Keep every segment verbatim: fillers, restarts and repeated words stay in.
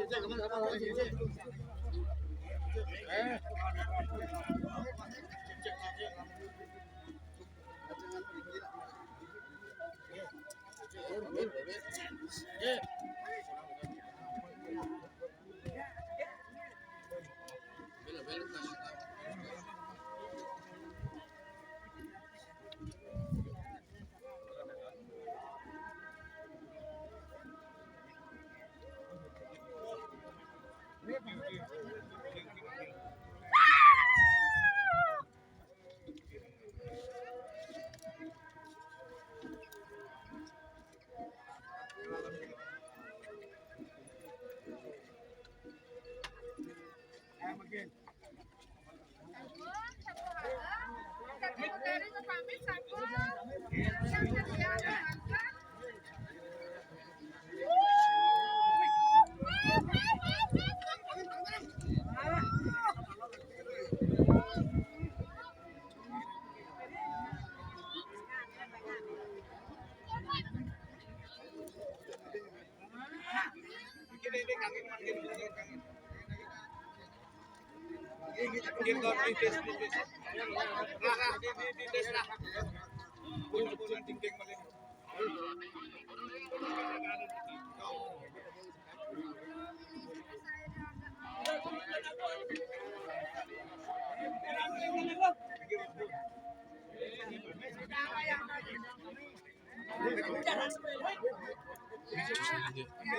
Ya,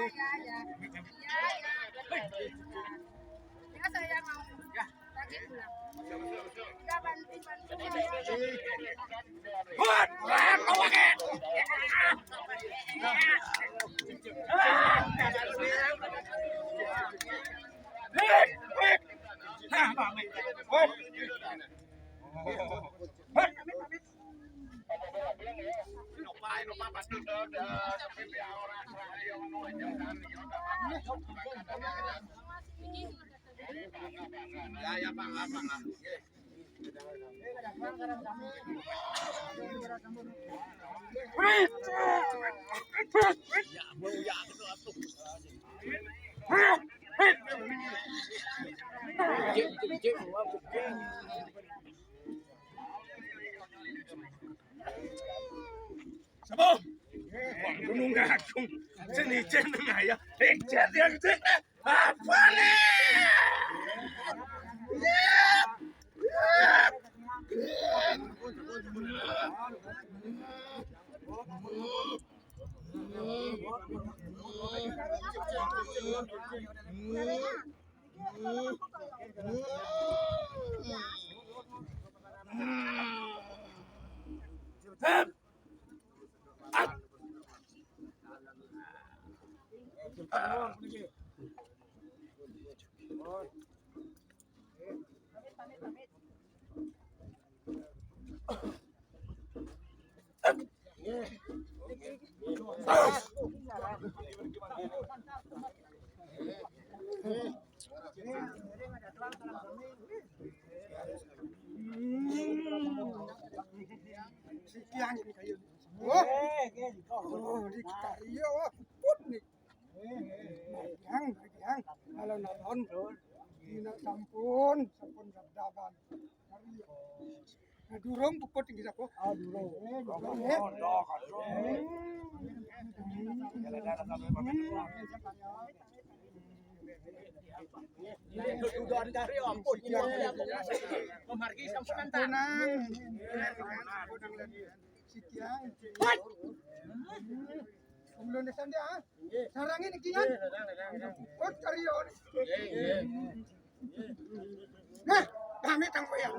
ya, ya. Ya, ya. Ya, saya mau. Ya. Lagi pulang. Ya, bantu, bantu saya. Ya, ya, Pak, apa, Pak? Sabo! Gunung Agung, seni jeneng ayo. Eh, jadi yang cek apa nih? Sekian ini kayu. Oh, oh, ini kita iya, wah, puput nih. Yang, yang, kalau nonton, ini sampun, sampun sabdaban. Nah, durung puput tinggi sapa? Ah, durung. Eh, durung, ya. Ini sudah dicari ampun. Ini aku menghargai sampean, tak? Tenang. Tenang lagi. Sikian. Mulane sandhe, ah. Sarangin iki, kan? Nggih, sarang, sarang, sarang. Puput karya. Nggih, nggih. Nah, pamit tang kowe ya.